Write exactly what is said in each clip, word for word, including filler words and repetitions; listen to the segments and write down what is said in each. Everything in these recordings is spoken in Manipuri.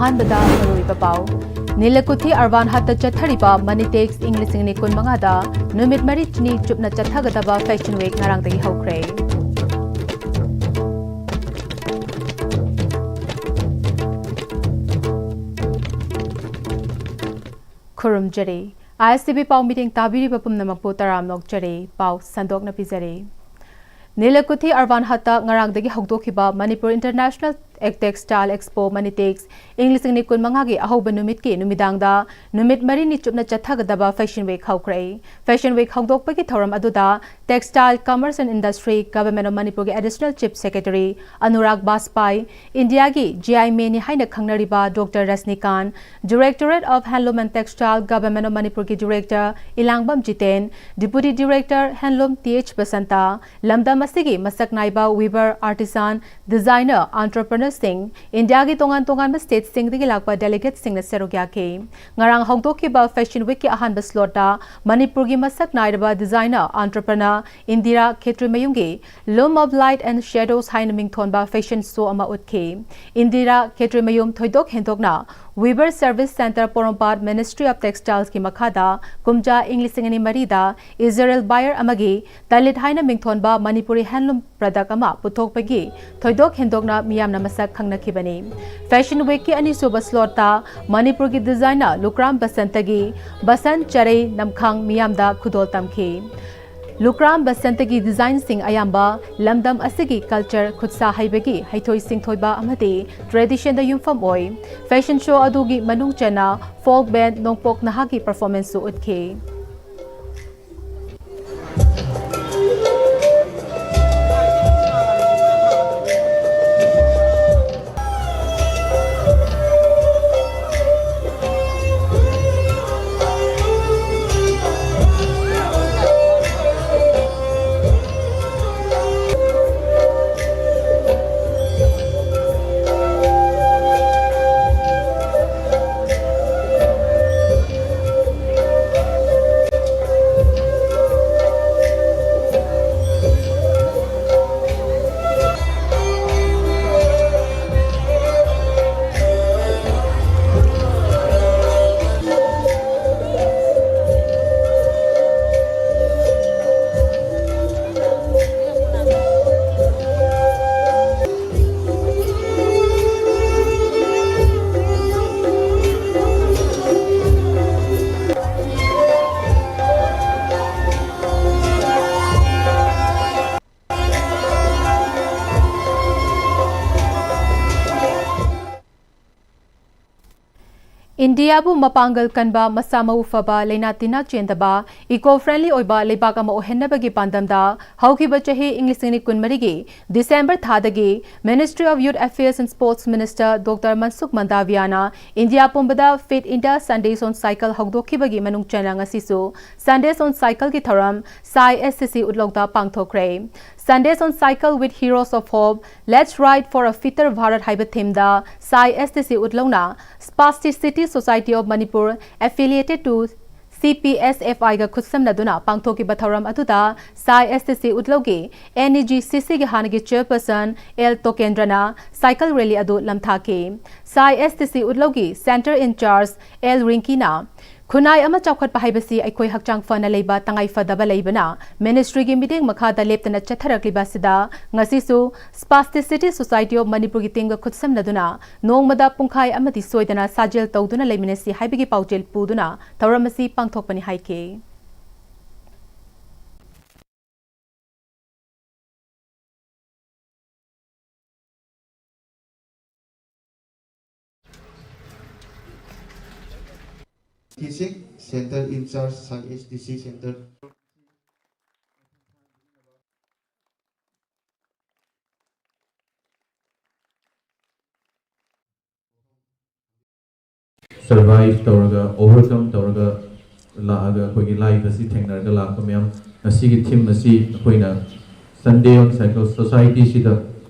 ꯑꯍꯥꯟꯕꯗ ꯃꯔꯨꯑꯣꯏꯕ ꯄꯥꯎ꯫ ꯅꯤꯂꯀꯨꯊꯤ ꯑꯔꯕꯥꯟ ꯍꯠꯇ ꯆꯠꯊꯔꯤꯕ ꯃꯅꯤꯇꯦꯛꯁ ꯏꯪ ꯂꯤꯁꯤꯡ ꯑꯅꯤ ꯀꯨꯟꯃꯉꯥꯗ ꯅꯨꯃꯤꯠ ꯃꯔꯤꯅꯤ ꯆꯨꯞꯅ ꯆꯠꯊꯒꯗꯕ ꯐꯦꯁꯟ ꯋꯤꯛ ꯉꯔꯥꯡꯗꯒꯤ ꯍꯧꯈ꯭ꯔꯦ꯫ ꯈꯨꯔꯨꯝꯖꯔꯤ꯫ ꯑꯥꯏ ꯑꯦꯁ ꯇꯤ ꯚꯤ ꯄꯥꯎ ꯃꯤꯠꯌꯦꯡ ꯇꯥꯕꯤꯔꯤꯕ ꯄꯨꯝꯅꯃꯛꯄꯨ ꯇꯔꯥꯝꯅ ꯑꯣꯛꯆꯔꯤ꯫ ꯄꯥꯎ ꯁꯟꯗꯣꯛꯅ ꯄꯤꯖꯔꯤ꯫ ꯅꯤꯂꯀꯨꯊꯤ ꯑꯔꯕꯥꯟ ꯍꯠꯇ ꯉꯔꯥꯡꯗꯒꯤ ꯍꯧꯗꯣꯛꯈꯤꯕ ꯃꯅꯤꯄꯨꯔ ꯏꯟꯇꯔꯅꯦꯁꯅꯦꯜ ꯇꯦꯛꯁꯇꯥꯏꯜ ꯑꯦꯛꯁꯄꯣ ꯃꯅꯤꯇꯦꯛꯁ ꯏꯪ ꯂꯤꯁꯤꯡ ꯑꯅꯤ ꯀꯨꯟꯃꯉꯥꯒꯤ ꯑꯍꯧꯕ ꯅꯨꯃꯤꯠꯀꯤ ꯅꯨꯃꯤꯗꯥꯡꯗ ꯅꯨꯃꯤꯠ ꯃꯔꯤꯅꯤ ꯆꯨꯞꯅ ꯆꯠꯊꯒꯗꯕ ꯐꯦꯁꯟ ꯋꯤꯛ ꯍꯧꯈ꯭ꯔꯦ꯫ ꯐꯦꯁꯟ ꯋꯤꯛ ꯍꯧꯗꯣꯛꯄꯒꯤ ꯊꯧꯔꯝ ꯑꯗꯨꯗ Textile, Commerce and Industry, Government of ꯃꯅꯤꯄꯨꯔꯒꯤ additional chief secretary Anurag Bajpai, ꯏꯟꯗꯤꯌꯥꯒꯤ ꯖꯤ ꯑꯥꯏ ꯃꯦꯟꯅꯤ ꯍꯥꯏꯅ ꯈꯪꯅꯔꯤꯕ doctor Rajnikant, Directorate of Handloom and Textile, Government of ꯃꯅꯤꯄꯨꯔꯒꯤ director Ilangbam Jiten, Deputy Director Handloom T H Basanta, ꯂꯝꯗꯝ ꯑꯁꯤꯒꯤ ꯃꯁꯛ ꯅꯥꯏꯕ weaver, artisan, designer, entrepreneurꯁꯤꯡ, ꯏꯟꯗꯤꯌꯥꯒꯤ ꯇꯣꯉꯥꯟ ꯇꯣꯉꯥꯟꯕ ꯁ꯭ꯇꯦꯠꯁꯤꯡꯗꯒꯤ ꯂꯥꯛꯄ ꯗꯦꯂꯤꯒꯦꯠꯁꯤꯡꯅ ꯁꯔꯨꯛ ꯌꯥꯈꯤ꯫ ꯉꯔꯥꯡ ꯍꯧꯗꯣꯛꯈꯤꯕ ꯐꯦꯁꯟ ꯋꯤꯛꯀꯤ ꯑꯍꯥꯟꯕ ꯁ꯭ꯂꯣꯠꯇ ꯃꯅꯤꯄꯨꯔꯒꯤ ꯃꯁꯛ ꯅꯥꯏꯔꯕ ꯗꯤꯖꯥꯏꯅꯔ, ꯑꯦꯟꯇꯔꯄ꯭ꯔꯦꯅꯔ ꯏꯟꯗꯤꯔꯥ ꯈꯦꯇ꯭ꯔꯤꯃꯌꯨꯝꯒꯤ Loom of Light and Shadows ꯍꯥꯏꯅ ꯃꯤꯡꯊꯣꯟꯕ ꯐꯦꯁꯟ ꯁꯣ ꯑꯃ ꯎꯠꯈꯤ꯫ ꯏꯟꯗꯤꯔꯥ ꯈꯦꯇ꯭ꯔꯤꯃꯌꯨꯝ ꯊꯣꯏꯗꯣꯛ ꯍꯦꯟꯗꯣꯛꯅ Weaver Service Centre Porompat Ministry of Textilesꯀꯤ ꯃꯈꯥꯗ ꯀꯨꯝꯖꯥ ꯏꯪ ꯂꯤꯁꯤꯡ ꯑꯅꯤ ꯃꯔꯤꯗ ꯏꯖꯔꯦꯜ ꯕꯥꯌꯔ ꯑꯃꯒꯤ ꯇꯂꯤꯠ ꯍꯥꯏꯅ ꯃꯤꯡꯊꯣꯟꯕ ꯃꯅꯤꯄꯨꯔꯤ ꯍꯦꯟꯂꯨꯝ ꯄ꯭ꯔꯗꯛ ꯑꯃ ꯄꯨꯊꯣꯛꯄꯒꯤ ꯊꯣꯏꯗꯣꯛ ꯍꯦꯟꯗꯣꯛꯅ ꯃꯤꯌꯥꯝꯅ ꯃꯁꯛ ꯈꯪꯅꯈꯤꯕꯅꯤ꯫ ꯐꯦꯁꯟ ꯋꯤꯛꯀꯤ ꯑꯅꯤꯁꯨꯕ ꯁ꯭ꯂꯣꯠꯇ ꯃꯅꯤꯄꯨꯔꯒꯤ ꯗꯤꯖꯥꯏꯅꯔ ꯂꯨꯀ꯭ꯔꯥꯝ ꯕꯁꯟꯇꯒꯤ ꯕꯁꯟ ꯆꯔꯩ ꯅꯝꯈꯥꯡ ꯃꯤꯌꯥꯝꯗ ꯈꯨꯗꯣꯜ ꯇꯝꯈꯤ꯫ ꯂꯨꯀ꯭ꯔꯥꯝ ꯕꯁꯟꯇꯒꯤ ꯗꯤꯖꯥꯏꯟꯁꯤꯡ ꯑꯌꯥꯝꯕ ꯂꯝꯗꯝ ꯑꯁꯤꯒꯤ ꯀꯜꯆꯔ, ꯈꯨꯠꯁꯥ ꯍꯩꯕꯒꯤ ꯍꯩꯊꯣꯏ ꯁꯤꯡꯊꯣꯏꯕ ꯑꯃꯗꯤ ꯇ꯭ꯔꯦꯗꯤꯁꯟꯗ ꯌꯨꯝꯐꯝ ꯑꯣꯏ꯫ ꯐꯦꯁꯟ ꯁꯣ ꯑꯗꯨꯒꯤ ꯃꯅꯨꯡ ꯆꯟꯅ ꯐꯣꯛ ꯕꯦꯟꯗ ꯅꯣꯡꯄꯣꯛ ꯅꯍꯥꯒꯤ ꯄꯔꯐꯣꯔꯃꯦꯟꯁꯁꯨ ꯎꯠꯈꯤ꯫ ꯏꯟꯗꯤꯌꯥꯕꯨ ꯃꯄꯥꯡꯒꯜ ꯀꯟꯕ, ꯃꯁꯥ ꯃꯎ ꯐꯕ, ꯂꯥꯏꯅꯥ ꯇꯤꯟꯅꯥ ꯆꯦꯟꯗꯕ, eco-friendly ꯑꯣꯏꯕ ꯂꯩꯕꯥꯛ ꯑꯃ ꯑꯣꯏꯍꯟꯅꯕꯒꯤ ꯄꯥꯟꯗꯝꯗ ꯍꯧꯈꯤꯕ ꯆꯍꯤ ꯏꯪ ꯂꯤꯁꯤꯡ ꯑꯅꯤ ꯀꯨꯟꯃꯔꯤꯒꯤ ꯗꯤꯁꯦꯝꯕꯔ ꯊꯥꯗꯒꯤ Ministry of Youth Affairs and Sports Minister Doctor Mansukh ꯃꯟꯗꯥꯚꯤꯌꯥꯅ ꯏꯟꯗꯤꯌꯥ ꯄꯨꯝꯕꯗ Fit India Sundays on Cycle ꯍꯧꯗꯣꯛꯈꯤꯕꯒꯤ ꯃꯅꯨꯡ ꯆꯟꯅ ꯉꯁꯤꯁꯨ Sundays on Cycleꯒꯤ ꯊꯧꯔꯝ ꯁꯥꯏ ꯑꯦꯁ T C ꯎꯠꯂꯧꯗ ꯄꯥꯡꯊꯣꯛꯈ꯭ꯔꯦ꯫ Sundays on Cycle with Heroes of Hope, Let's Ride for a Fitter Bharat ꯍꯥꯏꯕ themeꯗ ꯁꯥꯏ ꯑꯦꯁ T C ꯎꯠꯂꯧꯅ Spasticity Society of Manipur, affiliated to C P S F Iꯒ ꯈꯨꯠꯁꯝꯅꯗꯨꯅ ꯄꯥꯡꯊꯣꯛꯈꯤꯕ ꯊꯧꯔꯝ ꯑꯗꯨꯗ ꯁꯥꯏ ꯑꯦꯁ T C ꯎꯠꯂꯧꯒꯤ N E G C Cꯒꯤ ꯍꯥꯟꯅꯒꯤ chairperson L ꯇꯣꯀꯦꯟꯗ꯭ꯔꯅ cycle rally ꯑꯗꯨ ꯂꯝꯊꯥꯈꯤ꯫ ꯁꯥꯏ ꯑꯦꯁ T C ꯎꯠꯂꯧꯒꯤ Centre in Charge L ꯔꯤꯡꯀꯤꯅ ꯈꯨꯟꯅꯥꯏ ꯑꯃ ꯆꯥꯎꯈꯠꯄ ꯍꯥꯏꯕꯁꯤ ꯑꯩꯈꯣꯏ ꯍꯛꯆꯥꯡ ꯐꯅ ꯂꯩꯕ, ꯇꯉꯥꯏꯐꯗꯕ ꯂꯩꯕꯅ Ministryꯒꯤ ꯃꯤꯠꯌꯦꯡ ꯃꯈꯥꯗ ꯂꯦꯞꯇꯅ ꯆꯠꯊꯔꯛꯂꯤꯕ ꯑꯁꯤꯗ ꯉꯁꯤꯁꯨ Spasticity Society of Manipurꯒꯤ teamꯒ ꯈꯨꯠꯁꯝꯅꯗꯨꯅ ꯅꯣꯡꯃꯗ ꯄꯨꯡꯈꯥꯏ ꯑꯃꯗꯤ ꯁꯣꯏꯗꯅ ꯁꯥꯖꯦꯜ ꯇꯧꯗꯨꯅ ꯂꯩꯃꯤꯟꯅꯁꯤ ꯍꯥꯏꯕꯒꯤ ꯄꯥꯎꯖꯦꯜ ꯄꯨꯗꯨꯅ ꯊꯧꯔꯝ ꯑꯁꯤ ꯄꯥꯡꯊꯣꯛꯄꯅꯤ ꯍꯥꯏꯈꯤ꯫ Teaching Center in Charge, Science D C Center. Survive ꯇꯧꯔꯒ, overcome ꯇꯧꯔꯒ ꯂꯥꯛꯑꯒ, ꯑꯩꯈꯣꯏꯒꯤ life ꯑꯁꯤ ꯊꯦꯡꯅꯔꯒ ꯂꯥꯛꯄ ꯃꯌꯥꯝ, ꯉꯁꯤꯒꯤ theme ꯑꯁꯤ ꯑꯩꯈꯣꯏꯅ Sunday on Cycle Societyꯁꯤꯗ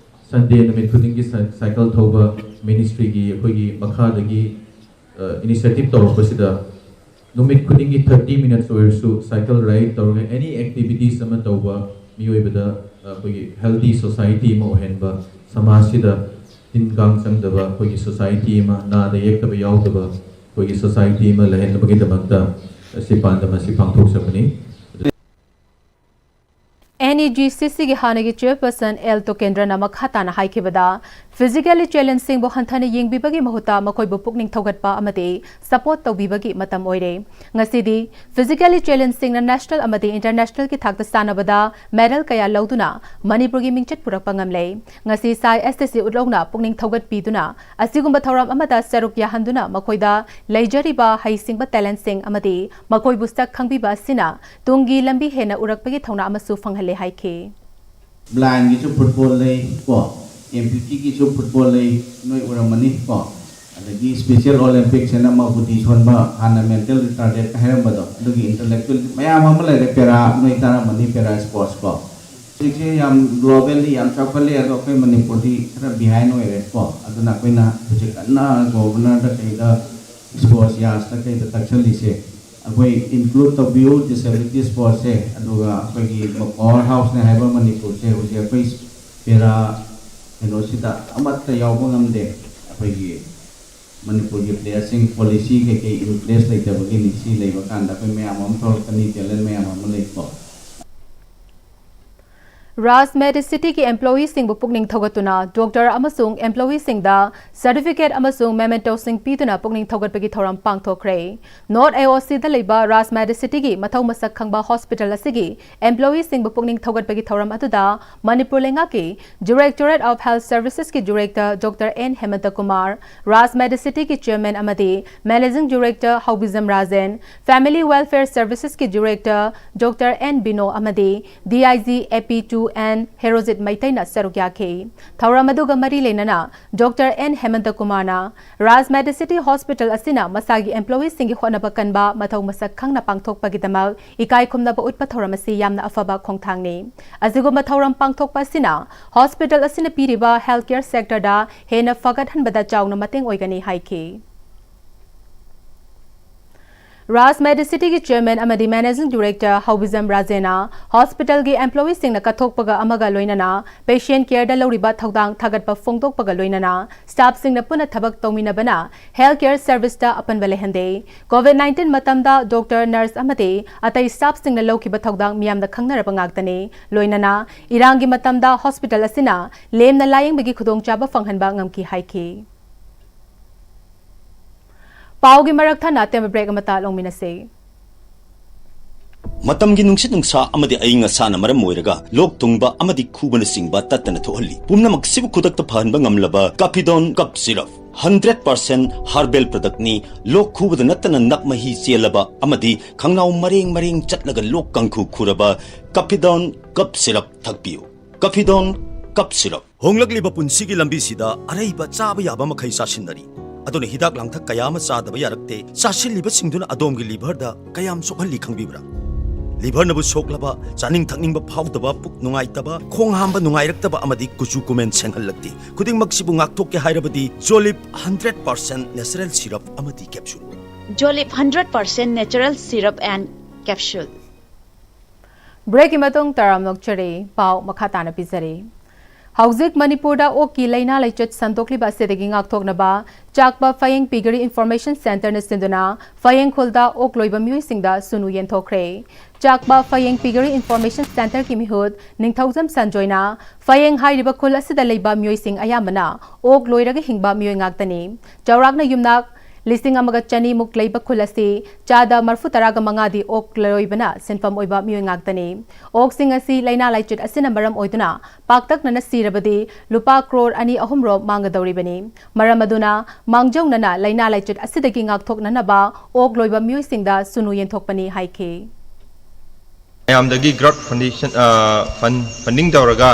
Sunday ꯅꯨꯃꯤꯠ ꯈꯨꯗꯤꯡꯒꯤ ꯁꯥꯏ-, cycle ꯊꯧꯕ ministryꯒꯤ ꯑꯩꯈꯣꯏꯒꯤ ꯃꯈꯥꯗꯒꯤ, ꯑ, initiative ꯇꯧꯔꯛꯄꯁꯤꯗ ꯅꯨꯃꯤꯠ ꯈꯨꯗꯤꯡꯒꯤ thirty minutes ꯑꯣꯏꯔꯁꯨ cycle ride ꯇꯧꯔꯒ any activities ꯑꯃ ꯇꯧꯕ, ꯃꯤꯑꯣꯏꯕꯗ, ꯑ, ꯑꯩꯈꯣꯏꯒꯤ healthy society ꯑꯃ ꯑꯣꯏꯍꯟꯕ, ꯁꯃꯥꯖꯁꯤꯗ ꯇꯤꯟ ꯀꯥꯡ ꯆꯪꯗꯕ ꯑꯩꯈꯣꯏꯒꯤ society ꯑꯃ, ꯅꯥꯗ ꯌꯦꯛꯇꯕ ꯌꯥꯎꯗꯕ ꯑꯩꯈꯣꯏꯒꯤ society ꯑꯃ ꯂꯩꯍꯟꯅꯕꯒꯤꯗꯃꯛꯇ ꯑꯁꯤ ꯄꯥꯟꯗꯝ ꯑꯁꯤ ꯄꯥꯡꯊꯣꯛꯆꯕꯅꯤ꯫ N E G C Cꯒꯤ ꯍꯥꯟꯅꯒꯤ chairperson L ꯇꯣꯀꯦꯟꯗ꯭ꯔꯅ ꯃꯈꯥ ꯇꯥꯅ ꯍꯥꯏꯈꯤꯕꯗ, Physically challengeꯁꯤꯡꯕꯨ ꯍꯟꯊꯅ ꯌꯦꯡꯕꯤꯕꯒꯤ ꯃꯍꯨꯠꯇ ꯃꯈꯣꯏꯕꯨ ꯄꯨꯛꯅꯤꯡ ꯊꯧꯒꯠꯄ ꯑꯃꯗꯤ support ꯇꯧꯕꯤꯕꯒꯤ ꯃꯇꯝ ꯑꯣꯏꯔꯦ꯫ ꯉꯁꯤꯗꯤ physically challengeꯁꯤꯡꯅ national ꯑꯃꯗꯤ internationalꯒꯤ ꯊꯥꯛꯇ ꯁꯥꯟꯅꯕꯗ medal ꯀꯌꯥ ꯂꯧꯗꯨꯅ ꯃꯅꯤꯄꯨꯔꯒꯤ ꯃꯤꯡꯆꯠ ꯄꯨꯔꯛꯄ ꯉꯝꯂꯦ꯫ ꯉꯁꯤ ꯁꯥꯏ ꯑꯦꯁ ꯇꯤ ꯁꯤ ꯎꯠꯂꯧꯅ ꯄꯨꯛꯅꯤꯡ ꯊꯧꯒꯠꯄꯤꯗꯨꯅ ꯑꯁꯤꯒꯨꯝꯕ ꯊꯧꯔꯝ ꯑꯃꯗ ꯁꯔꯨꯛ ꯌꯥꯍꯟꯗꯨꯅ ꯃꯈꯣꯏꯗ ꯂꯩꯖꯔꯤꯕ ꯍꯩꯁꯤꯡꯕ talentꯁꯤꯡ ꯑꯃꯗꯤ ꯃꯈꯣꯏꯕꯨ ꯁꯛ ꯈꯪꯕꯤꯕ ꯑꯁꯤꯅ ꯇꯨꯡꯒꯤ ꯂꯝꯕꯤ ꯍꯦꯟꯅ ꯎꯔꯛꯄꯒꯤ ꯊꯧꯅꯥ ꯑꯃꯁꯨ ꯐꯪꯍꯜꯂꯦ ꯍꯥꯏꯈꯤ꯫ Blindꯒꯤꯁꯨ football ꯂꯩ ꯀꯣ, amputeeꯒꯤꯁꯨ football ꯂꯩ, ꯅꯣꯏ ꯎꯔꯝꯃꯅꯤ ꯀꯣ꯫ ꯑꯗꯒꯤ Special Olympics ꯍꯥꯏꯅ ꯃꯕꯨꯗꯤ ꯁꯣꯟꯕ, ꯍꯥꯟꯅ mental retarded ꯍꯥꯏꯔꯝꯕꯗꯣ, ꯑꯗꯨꯒꯤ intellectual ꯃꯌꯥꯝ ꯑꯃ ꯂꯩꯔꯦ, para, ꯅꯣꯏ ꯇꯥꯔꯝꯃꯅꯤ, para sports ꯀꯣ꯫ ꯍꯧꯖꯤꯛꯁꯦ ꯌꯥꯝ globally ꯌꯥꯝ ꯆꯥꯎꯈꯠꯂꯦ, ꯑꯗꯣ ꯑꯩꯈꯣꯏ ꯃꯅꯤꯄꯨꯔꯗꯤ ꯈꯔ behind ꯑꯣꯏꯔꯦ ꯀꯣ꯫ ꯑꯗꯨꯅ ꯑꯩꯈꯣꯏꯅ ꯍꯧꯖꯤꯛ ꯀꯟꯅ governorꯗ ꯀꯩꯗ sports ꯌꯥꯁꯇ ꯀꯩꯗ ꯇꯛꯁꯜꯂꯤꯁꯦ, ꯑꯩꯈꯣꯏ include ꯇꯧꯕꯤꯌꯨ disability sportsꯁꯦ꯫ ꯑꯗꯨꯒ ꯑꯩꯈꯣꯏꯒꯤ power houseꯅꯦ ꯍꯥꯏꯕ ꯃꯅꯤꯄꯨꯔꯁꯦ ꯍꯧꯖꯤꯛ ꯑꯩꯈꯣꯏ para ꯀꯩꯅꯣꯁꯤꯗ ꯑꯃꯠꯇ ꯌꯥꯎꯕ ꯉꯝꯗꯦ꯫ ꯑꯩꯈꯣꯏꯒꯤ ꯃꯅꯤꯄꯨꯔꯒꯤ playerꯁꯤꯡ policy ꯀꯩꯀꯩ in place ꯂꯩꯇꯕꯒꯤꯅꯤ꯫ ꯁꯤ ꯂꯩꯕ ꯀꯥꯟꯗ ꯑꯩꯈꯣꯏ ꯃꯌꯥꯝ ꯑꯃ ꯊꯣꯛꯂꯛꯀꯅꯤ, talent ꯃꯌꯥꯝ ꯑꯃ ꯂꯩꯀꯣ꯫ ꯔꯥꯖ ꯃꯦꯗꯤꯁꯤꯇꯤꯒꯤ employeeꯁꯤꯡꯕꯨ ꯄꯨꯛꯅꯤꯡ ꯊꯧꯒꯠꯇꯨꯅ doctor ꯑꯃꯁꯨꯡ employeeꯁꯤꯡꯗ certificate ꯑꯃꯁꯨꯡ mementoꯁꯤꯡ ꯄꯤꯗꯨꯅ ꯄꯨꯛꯅꯤꯡ ꯊꯧꯒꯠꯄꯒꯤ ꯊꯧꯔꯝ ꯄꯥꯡꯊꯣꯛꯈ꯭ꯔꯦ꯫ North AOCꯗ ꯂꯩꯕ ꯔꯥꯖ ꯃꯦꯗꯤꯁꯤꯇꯤꯒꯤ ꯃꯊꯧ ꯃꯁꯛ ꯈꯪꯕ hospital ꯑꯁꯤꯒꯤ employeeꯁꯤꯡꯕꯨ ꯄꯨꯛꯅꯤꯡ ꯊꯧꯒꯠꯄꯒꯤ ꯊꯧꯔꯝ ꯑꯗꯨꯗ ꯃꯅꯤꯄꯨꯔ ꯂꯩꯉꯥꯛꯀꯤ Directorate of Health Servicesꯀꯤ director doctor N ꯍꯦꯃꯟꯇ Kumar, Raj ꯃꯦꯗꯤꯁꯤꯇꯤꯒꯤ chairman ꯑꯃꯗꯤ managing director ꯍꯧꯕꯤꯖꯝ Rajen, family welfare servicesꯀꯤ director doctor N ꯕꯤꯅꯣ ꯑꯃꯗꯤ DIG AP two N Herojit ꯃꯩꯇꯩꯅ ꯁꯔꯨꯛ ꯌꯥꯈꯤ꯫ ꯊꯧꯔꯝ ꯑꯗꯨꯒ ꯃꯔꯤ ꯂꯩꯅꯅ doctor N ꯍꯦꯃꯟꯇ ꯀꯨꯃꯥꯔꯅ ꯔꯥꯖ ꯃꯦꯗꯤꯁꯤꯇꯤ hospital ꯑꯁꯤꯅ ꯃꯁꯥꯒꯤ employeeꯁꯤꯡꯒꯤ ꯍꯣꯠꯅꯕ ꯀꯟꯕ, ꯃꯊꯧ ꯃꯁꯛ ꯈꯪꯅ ꯄꯥꯡꯊꯣꯛꯄꯒꯤꯗꯃꯛ ꯏꯀꯥꯏ ꯈꯨꯝꯅꯕ ꯎꯠꯄ ꯊꯧꯔꯝ ꯑꯁꯤ ꯌꯥꯝꯅ ꯑꯐꯕ ꯈꯣꯡꯊꯥꯡꯅꯤ꯫ ꯑꯁꯤꯒꯨꯝꯕ ꯊꯧꯔꯝ ꯄꯥꯡꯊꯣꯛꯄ ꯑꯁꯤꯅ hospital ꯑꯁꯤꯅ ꯄꯤꯔꯤꯕ health care sectorꯗ ꯍꯦꯟꯅ ꯐꯒꯠꯍꯟꯕꯗ ꯆꯥꯎꯅ ꯃꯇꯦꯡ ꯑꯣꯏꯒꯅꯤ ꯍꯥꯏꯈꯤ꯫ ꯔꯥꯖ ꯃꯦꯗꯤꯁꯤꯇꯤꯒꯤ ꯆꯦꯌꯔꯃꯦꯟ ꯑꯃꯗꯤ ꯃꯦꯅꯦꯖꯤꯡ ꯗꯤꯔꯦꯛꯇꯔ ꯍꯧꯕꯤꯖꯝ ꯔꯥꯖꯦꯅ ꯍꯣꯁꯄꯤꯇꯥꯜꯒꯤ ꯑꯦꯝꯄ꯭ꯂꯣꯌꯤꯁꯤꯡꯅ ꯀꯠꯊꯣꯛꯄꯒ ꯑꯃꯒ ꯂꯣꯏꯅꯅ ꯄꯦꯁꯦꯟ ꯀꯦꯌꯔꯗ ꯂꯧꯔꯤꯕ ꯊꯧꯗꯥꯡ ꯊꯥꯒꯠꯄ ꯐꯣꯡꯗꯣꯛꯄꯒ ꯂꯣꯏꯅꯅ ꯁ꯭ꯇꯥꯐꯁꯤꯡꯅ ꯄꯨꯟꯅ ꯊꯕꯛ ꯇꯧꯃꯤꯟꯅꯕꯅ ꯍꯦꯜꯊ ꯀꯦꯌꯔ ꯁꯔꯚꯤꯁꯇ ꯑꯄꯟꯕ ꯂꯩꯍꯟꯗꯦ꯫ ꯀꯣꯚꯤꯗ ꯅꯥꯏꯟꯇꯤꯟ ꯃꯇꯝꯗ ꯗꯣꯛꯇꯔ, ꯅꯔꯁ ꯑꯃꯗꯤ ꯑꯇꯩ ꯁ꯭ꯇꯥꯐꯁꯤꯡꯅ ꯂꯧꯈꯤꯕ ꯊꯧꯗꯥꯡ ꯃꯤꯌꯥꯝꯅ ꯈꯪꯅꯔꯕ ꯉꯥꯛꯇꯅꯤ꯫ ꯂꯣꯏꯅꯅ ꯏꯔꯥꯡꯒꯤ ꯃꯇꯝꯗ ꯍꯣꯁꯄꯤꯇꯥꯜ ꯑꯁꯤꯅ ꯂꯦꯝꯅ ꯂꯥꯌꯦꯡꯕꯒꯤ ꯈꯨꯗꯣꯡꯆꯥꯕ ꯐꯪꯍꯟꯕ ꯉꯝꯈꯤ ꯍꯥꯏꯈꯤ꯫ ꯄꯥꯎꯒꯤ ꯃꯔꯛ ꯊꯠꯅ ꯑꯇꯦꯟꯕ ꯕ꯭ꯔꯦꯛ ꯑꯃꯇ ꯂꯧꯃꯤꯟꯅꯁꯤ꯫ ꯃꯇꯝꯒꯤ ꯅꯨꯡꯁꯤꯠ ꯅꯨꯡꯁꯥ ꯑꯃꯗꯤ ꯑꯏꯪ ꯑꯁꯥꯅ ꯃꯔꯝ ꯑꯣꯏꯔꯒ ꯂꯣꯛ ꯊꯨꯡꯕ ꯑꯃꯗꯤ ꯈꯨꯕꯅꯆꯤꯡꯕ ꯇꯠꯇꯅ ꯊꯣꯛꯍꯜꯂꯤ꯫ ꯄꯨꯝꯅꯃꯛꯁꯤꯕꯨ ꯈꯨꯗꯛꯇ ꯐꯍꯟꯕ ꯉꯝꯂꯕ ꯀꯥꯐꯤꯗꯣꯟ cup syrup. Hundred percent herbal ꯄ꯭ꯔꯗꯛꯅꯤ꯫ ꯂꯣꯛ ꯈꯨꯕꯗ ꯅꯠꯇꯅ ꯅꯞ ꯃꯍꯤ ꯆꯦꯜꯂꯕ ꯑꯃꯗꯤ ꯈꯪꯅꯥꯎ ꯃꯔꯦꯡ ꯃꯔꯦꯡ ꯆꯠꯂꯒ ꯂꯣꯛ ꯀꯥꯡꯈꯨ ꯈꯨꯔꯕ ꯀꯥꯐꯤꯗꯣꯟ ꯀꯞ ꯁꯤꯔꯞ ꯊꯛꯄꯤꯌꯨ꯫ ꯀꯥꯐꯤꯗꯣꯟ cup syrup. ꯍꯣꯡꯂꯛꯂꯤꯕ ꯄꯨꯟꯁꯤꯒꯤ ꯂꯝꯕꯤꯁꯤꯗ ꯑꯔꯩꯕ ꯆꯥꯕ ꯌꯥꯕ ꯃꯈꯩ ꯆꯥꯁꯤꯟꯅꯔꯤ꯫ ꯑꯗꯨꯅ ꯍꯤꯗꯥꯛ ꯂꯥꯡꯊꯛ ꯀꯌꯥ ꯑꯃ ꯆꯥꯗꯕ ꯌꯥꯔꯛꯇꯦ꯫ ꯆꯥꯁꯤꯜꯂꯤꯕꯁꯤꯡꯗꯨꯅ ꯑꯗꯣꯝꯒꯤ ꯂꯤꯚꯔꯗ ꯀꯌꯥꯝ ꯁꯣꯛꯍꯜꯂꯤ ꯈꯪꯕꯤꯕ꯭ꯔꯥ? ꯂꯤꯚꯔꯅꯕꯨ ꯁꯣꯛꯂꯕ, ꯆꯥꯅꯤꯡ ꯊꯛꯅꯤꯡꯕ ꯐꯥꯎꯗꯕ, ꯄꯨꯛ ꯅꯨꯡꯉꯥꯏꯇꯕ, ꯈꯣꯡ ꯍꯥꯝꯕ ꯅꯨꯡꯉꯥꯏꯔꯛꯇꯕ ꯑꯃꯗꯤ ꯀꯨꯆꯨ ꯀꯨꯃꯦꯟ ꯁꯦꯡꯍꯜꯂꯛꯇꯦ꯫ ꯈꯨꯗꯤꯡꯃꯛꯁꯤꯕꯨ ꯉꯥꯛꯊꯣꯛꯀꯦ ꯍꯥꯏꯔꯕꯗꯤ ꯖꯣꯂꯤꯞ ꯍꯟꯗ꯭ꯔꯦꯠ ꯄꯥꯔꯁꯦꯟ ꯅꯦꯆꯔꯦꯜ ꯁꯤꯔꯞ ꯑꯃꯗꯤ capsule. Jolip hundred percent natural syrup and capsule. ꯕ꯭ꯔꯦꯛꯀꯤ ꯃꯇꯨꯡ ꯇꯔꯥꯝꯅ ꯑꯣꯛꯆꯔꯤ꯫ ꯄꯥꯎ ꯃꯈꯥ ꯇꯥꯅ ꯄꯤꯖꯔꯤ꯫ ꯍꯧꯖꯤꯛ ꯃꯅꯤꯄꯨꯔꯗ ꯑꯣꯛꯀꯤ ꯂꯥꯏꯅꯥ ꯂꯥꯏꯆꯠ ꯁꯟꯗꯣꯛꯂꯤꯕ ꯑꯁꯤꯗꯒꯤ ꯉꯥꯛꯊꯣꯛꯅꯕ ꯆꯥꯛꯄ ꯐꯌꯦꯡ ꯄꯤꯒꯔꯤ ꯏꯟꯐꯣꯔꯃꯦꯁꯟ ꯁꯦꯟꯇꯔꯅ ꯁꯤꯟꯗꯨꯅ ꯐꯌꯦꯡ ꯈꯨꯜꯗ ꯑꯣꯛ ꯂꯣꯏꯕ ꯃꯤꯑꯣꯏꯁꯤꯡꯗ ꯁꯨꯅꯨ ꯌꯦꯟꯊꯣꯛꯈ꯭ꯔꯦ꯫ ꯆꯥꯛꯄ ꯐꯌꯦꯡ ꯄꯤꯒꯔꯤ ꯏꯟꯐꯣꯔꯃꯦꯁꯟ ꯁꯦꯟꯇꯔꯒꯤ ꯃꯤꯍꯨꯠ ꯅꯤꯡꯊꯧꯖꯝ ꯁꯟꯖꯣꯏꯅ ꯐꯌꯦꯡ ꯍꯥꯏꯔꯤꯕ ꯈꯨꯜ ꯑꯁꯤꯗ ꯂꯩꯕ ꯃꯤꯑꯣꯏꯁꯤꯡ ꯑꯌꯥꯝꯕꯅ ꯑꯣꯛ ꯂꯣꯏꯔꯒ ꯍꯤꯡꯕ ꯃꯤꯑꯣꯏ ꯉꯥꯛꯇꯅꯤ꯫ ꯆꯥꯎꯔꯥꯛꯅ ꯌꯨꯝꯅꯥꯛ ꯂꯤꯁꯤꯡ ꯑꯃꯒ ꯆꯅꯤꯃꯨꯛ ꯂꯩꯕ ꯈꯨꯜ ꯑꯁꯤ ꯆꯥꯗ ꯃꯔꯐꯨ ꯇꯔꯥꯒ ꯃꯉꯥꯗꯤ ꯑꯣꯛ ꯂꯣꯏꯕꯅ ꯁꯤꯟꯐꯝ ꯑꯣꯏꯕ ꯃꯤꯑꯣꯏ ꯉꯥꯛꯇꯅꯤ꯫ ꯑꯣꯛꯁꯤꯡ ꯑꯁꯤ ꯂꯥꯏꯅꯥ ꯂꯥꯏꯆꯠ ꯑꯁꯤꯅ ꯃꯔꯝ ꯑꯣꯏꯗꯨꯅ ꯄꯥꯛꯇꯛꯅꯅ ꯁꯤꯔꯕꯗꯤ ꯂꯨꯄꯥ ꯀ꯭ꯔꯣꯔ ꯑꯅꯤ ꯑꯍꯨꯝ ꯔꯣꯝ ꯃꯥꯡꯒꯗꯧꯔꯤꯕꯅꯤ꯫ ꯃꯔꯝ ꯑꯗꯨꯅ ꯃꯥꯡꯖꯧꯅꯅ ꯂꯥꯏꯅꯥ ꯂꯥꯏꯆꯠ ꯑꯁꯤꯗꯒꯤ ꯉꯥꯛꯊꯣꯛꯅꯅꯕ ꯑꯣꯛ ꯂꯣꯏꯕ ꯃꯤꯑꯣꯏꯁꯤꯡꯗ ꯁꯨꯅꯨ ꯌꯦꯟꯊꯣꯛꯄꯅꯤ ꯍꯥꯏꯈꯤ꯫ ꯃꯌꯥꯝꯗꯒꯤ ꯒ꯭ꯔꯥꯎꯟ ꯐꯟꯗꯦꯁꯟ, ꯑ, ꯐꯟ-, ꯐꯟꯗꯤꯡ ꯇꯧꯔꯒ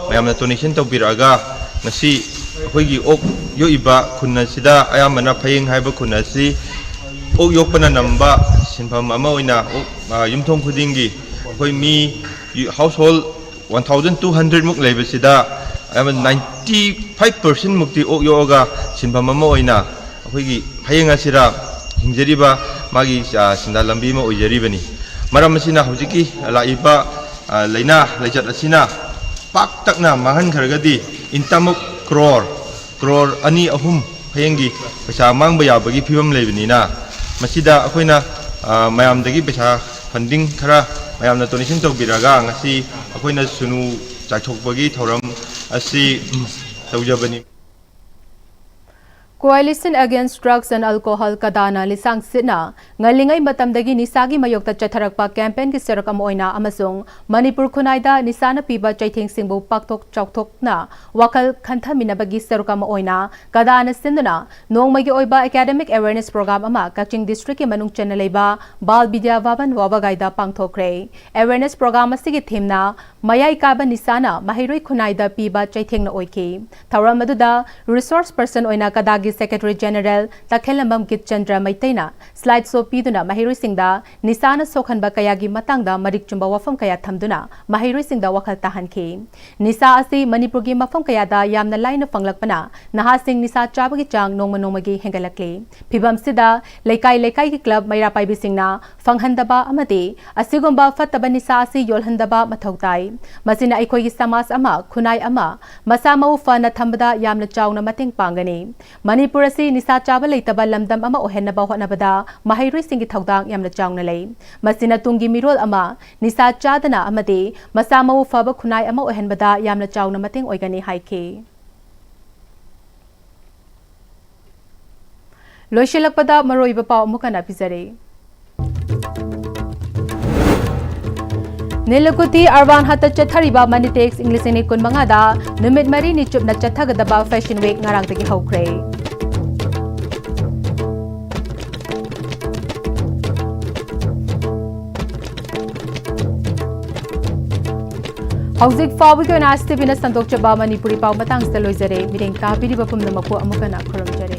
ꯃꯌꯥꯝꯅ ꯗꯣꯅꯦꯁꯟ ꯇꯧꯕꯤꯔꯛꯑꯒ ꯉꯁꯤ ꯑꯩꯈꯣꯏꯒꯤ ꯑꯣꯛ ꯌꯣꯛꯏꯕ ꯈꯨꯟ ꯑꯁꯤꯗ ꯑꯌꯥꯝꯕꯅ ꯐꯌꯦꯡ ꯍꯥꯏꯕ ꯈꯨꯟ ꯑꯁꯤ ꯑꯣꯛ ꯌꯣꯛꯄꯅ ꯅꯝꯕ ꯁꯤꯟꯐꯝ ꯑꯃ ꯑꯣꯏꯅ ꯑꯣꯛ, ꯑ, ꯌꯨꯝꯊꯣꯡ ꯈꯨꯗꯤꯡꯒꯤ ꯑꯩꯈꯣꯏ ꯃꯤ household one thousand two hundred ꯃꯨꯛ ꯂꯩꯕꯁꯤꯗ ꯑꯌꯥꯝꯕ ꯅꯥꯏꯟꯇꯤ ꯐꯥꯏꯚ ꯄꯥꯔꯁꯦꯟ ꯃꯨꯛꯇꯤ ꯑꯣꯛ ꯌꯣꯛꯑꯒ ꯁꯤꯟꯐꯝ ꯑꯃ ꯑꯣꯏꯅ ꯑꯩꯈꯣꯏꯒꯤ ꯐꯌꯦꯡ ꯑꯁꯤꯗ ꯍꯤꯡꯖꯔꯤꯕ ꯃꯥꯒꯤ, ꯑ, ꯁꯦꯟꯗꯥꯟ ꯂꯝꯕꯤ ꯑꯃ ꯑꯣꯏꯖꯔꯤꯕꯅꯤ꯫ ꯃꯔꯝ ꯑꯁꯤꯅ ꯍꯧꯖꯤꯛꯀꯤ ꯂꯥꯛꯏꯕ, ꯑ, ꯂꯥꯏꯅꯥ ꯂꯥꯏꯆꯠ ꯑꯁꯤꯅ ꯄꯥꯛꯇꯛꯅ ꯃꯥꯡꯍꯟꯈ꯭ꯔꯒꯗꯤ income of crore, crore ꯑꯅꯤ ꯑꯍꯨꯝ ꯍꯌꯦꯡꯒꯤ ꯄꯩꯁꯥ ꯃꯥꯡꯕ ꯌꯥꯕꯒꯤ ꯐꯤꯕꯝ ꯂꯩꯕꯅꯤꯅ, ꯃꯁꯤꯗ ꯑꯩꯈꯣꯏꯅ, ꯑ, ꯃꯌꯥꯝꯗꯒꯤ ꯄꯩꯁꯥ funding ꯈꯔ ꯃꯌꯥꯝꯅ donation ꯇꯧꯕꯤꯔꯒ ꯉꯁꯤ ꯑꯩꯈꯣꯏꯅ ꯁꯨꯅꯨ ꯆꯥꯏꯊꯣꯛꯄꯒꯤ ꯊꯧꯔꯝ ꯑꯁꯤ, ꯎꯝ, ꯇꯧꯖꯕꯅꯤ꯫ Coalition Against Drugs and Alcohol, ꯀꯗꯥꯅ ꯂꯤꯁꯥꯡꯁꯤꯠꯅ ꯉꯜꯂꯤꯉꯩ ꯃꯇꯝꯗꯒꯤ ꯅꯤꯁꯥꯒꯤ ꯃꯥꯌꯣꯛꯇ ꯆꯠꯊꯔꯛꯄ campaign ꯒꯤ ꯁꯔꯨꯛ ꯑꯃ ꯑꯣꯏꯅ ꯑꯃꯁꯨꯡ ꯃꯅꯤꯄꯨꯔ ꯈꯨꯟꯅꯥꯏꯗ ꯅꯤꯁꯥꯅ ꯄꯤꯕ ꯆꯩꯊꯦꯡꯁꯤꯡꯕꯨ ꯄꯥꯛꯊꯣꯛ ꯆꯥꯎꯊꯣꯛꯅ ꯋꯥꯈꯜ ꯈꯟꯊꯃꯤꯟꯅꯕꯒꯤ ꯁꯔꯨꯛ ꯑꯃ ꯑꯣꯏꯅ ꯀꯗꯥꯅ ꯁꯤꯟꯗꯨꯅ ꯅꯣꯡꯃꯒꯤ ꯑꯣꯏꯕ academic awareness program ꯑꯃ ꯀꯛꯆꯤꯡ district ꯀꯤ ꯃꯅꯨꯡ ꯆꯟꯅ ꯂꯩꯕ ꯕꯥꯜ ꯕꯤꯗ꯭ꯌꯥ ꯚꯕꯟ ꯋꯥꯕꯒꯥꯏꯗ ꯄꯥꯡꯊꯣꯛꯈ꯭ꯔꯦ꯫ Awareness program ꯑꯁꯤꯒꯤ theme ꯅ ꯃꯌꯥꯏ ꯀꯥꯕ ꯅꯤꯁꯥꯅ ꯃꯍꯩꯔꯣꯏ ꯈꯨꯟꯅꯥꯏꯗ ꯄꯤꯕ ꯆꯩꯊꯦꯡꯅ ꯑꯣꯏꯈꯤ꯫ ꯊꯧꯔꯝ ꯑꯗꯨꯗ resource person ꯑꯣꯏꯅ ꯀꯗꯥꯒꯤ secretary general ꯇꯈꯦꯜꯂꯝꯕꯝ ꯀꯤꯠꯆꯟꯗ꯭ꯔ ꯃꯩꯇꯩꯅ slide show ꯄꯤꯗꯨꯅ ꯃꯍꯩꯔꯣꯏꯁꯤꯡꯗ ꯅꯤꯁꯥꯅ ꯁꯣꯛꯍꯟꯕ ꯀꯌꯥꯒꯤ ꯃꯇꯥꯡꯗ ꯃꯔꯤꯛ ꯆꯨꯝꯕ ꯋꯥꯐꯝ ꯀꯌꯥ ꯊꯝꯗꯨꯅ ꯃꯍꯩꯔꯣꯏꯁꯤꯡꯗ ꯋꯥꯈꯜ ꯇꯥꯍꯟꯈꯤ꯫ ꯅꯤꯁꯥ ꯑꯁꯤ ꯃꯅꯤꯄꯨꯔꯒꯤ ꯃꯐꯝ ꯀꯌꯥꯗ ꯌꯥꯝꯅ ꯂꯥꯏꯅ ꯐꯪꯂꯛꯄꯅ ꯅꯍꯥꯁꯤꯡ ꯅꯤꯁꯥ ꯆꯥꯕꯒꯤ ꯆꯥꯡ ꯅꯣꯡꯃ ꯅꯣꯡꯃꯒꯤ ꯍꯦꯟꯒꯠꯂꯛꯂꯤ꯫ ꯐꯤꯕꯝꯁꯤꯗ ꯂꯩꯀꯥꯏ ꯂꯩꯀꯥꯏꯒꯤ club ꯃꯩꯔꯥ ꯄꯥꯏꯕꯤꯁꯤꯡꯅ ꯐꯪꯍꯟꯗꯕ ꯑꯃꯗꯤ ꯑꯁꯤꯒꯨꯝꯕ ꯐꯠꯇꯕ ꯅꯤꯁꯥ ꯑꯁꯤ ꯌꯣꯜꯍꯟꯗꯕ ꯃꯊꯧ ꯇꯥꯏ꯫ ꯃꯁꯤꯅ ꯑꯩꯈꯣꯏꯒꯤ ꯁꯃꯥꯖ ꯑꯃ, ꯈꯨꯟꯅꯥꯏ ꯑꯃ ꯃꯁꯥ ꯃꯎ ꯐꯅ ꯊꯝꯕꯗ ꯌꯥꯝꯅ ꯆꯥꯎꯅ ꯃꯇꯦꯡ ꯄꯥꯡꯒꯅꯤ꯫ ꯃꯅꯤꯄꯨꯔ ꯑꯁꯤ ꯅꯤꯁꯥ ꯆꯥꯕ ꯂꯩꯇꯕ ꯂꯝꯗꯝ ꯑꯃ ꯑꯣꯏꯍꯟꯅꯕ ꯍꯣꯠꯅꯕꯗ ꯃꯍꯩꯔꯣꯏꯁꯤꯡꯒꯤ ꯊꯧꯗꯥꯡ ꯌꯥꯝꯅ ꯆꯥꯎꯅ ꯂꯩ꯫ ꯃꯁꯤꯅ ꯇꯨꯡꯒꯤ ꯃꯤꯔꯣꯜ ꯑꯃ ꯅꯤꯁꯥ ꯆꯥꯗꯅ ꯑꯃꯗꯤ ꯃꯁꯥ ꯃꯎ ꯐꯕ ꯈꯨꯟꯅꯥꯏ ꯑꯃ ꯑꯣꯏꯍꯟꯕꯗ ꯌꯥꯝꯅ ꯆꯥꯎꯅ ꯃꯇꯦꯡ ꯑꯣꯏꯒꯅꯤ ꯍꯥꯏꯈꯤ꯫ ꯂꯣꯏꯁꯤꯜꯂꯛꯄꯗ ꯃꯔꯨꯑꯣꯏꯕ ꯄꯥꯎ ꯑꯃꯨꯛ ꯍꯟꯅ ꯄꯤꯖꯔꯤ꯫ ꯅꯤꯂꯀꯨꯊꯤ ꯑꯔꯕꯥꯟ ꯍꯠꯇ ꯆꯠꯊꯔꯤꯕ ꯃꯅꯤꯇꯦꯛꯁ ꯏꯪ ꯂꯤꯁꯤꯡ ꯑꯅꯤ ꯀꯨꯟꯃꯉꯥꯗ ꯅꯨꯃꯤꯠ ꯃꯔꯤꯅꯤ ꯆꯨꯞꯅ ꯆꯠꯊꯒꯗꯕ fashion week ꯉꯔꯥꯡꯗꯒꯤ ꯍꯧꯈ꯭ꯔꯦ꯫ ꯍꯧꯖꯤꯛ ꯐꯥꯎꯕꯒꯤ ꯑꯣꯏꯅ ꯑꯦꯁ ꯇꯤ ꯚꯤꯅ ꯁꯟꯗꯣꯛꯆꯕ ꯃꯅꯤꯄꯨꯔꯤ ꯄꯥꯎ ꯃꯇꯥꯡꯁꯤꯗ ꯂꯣꯏꯖꯔꯦ꯫ ꯃꯤꯠꯌꯦꯡ ꯇꯥꯕꯤꯔꯤꯕ ꯄꯨꯝꯅꯃꯛꯄꯨ ꯑꯃꯨꯛ ꯍꯟꯅ ꯈꯨꯔꯨꯝꯖꯔꯤ꯫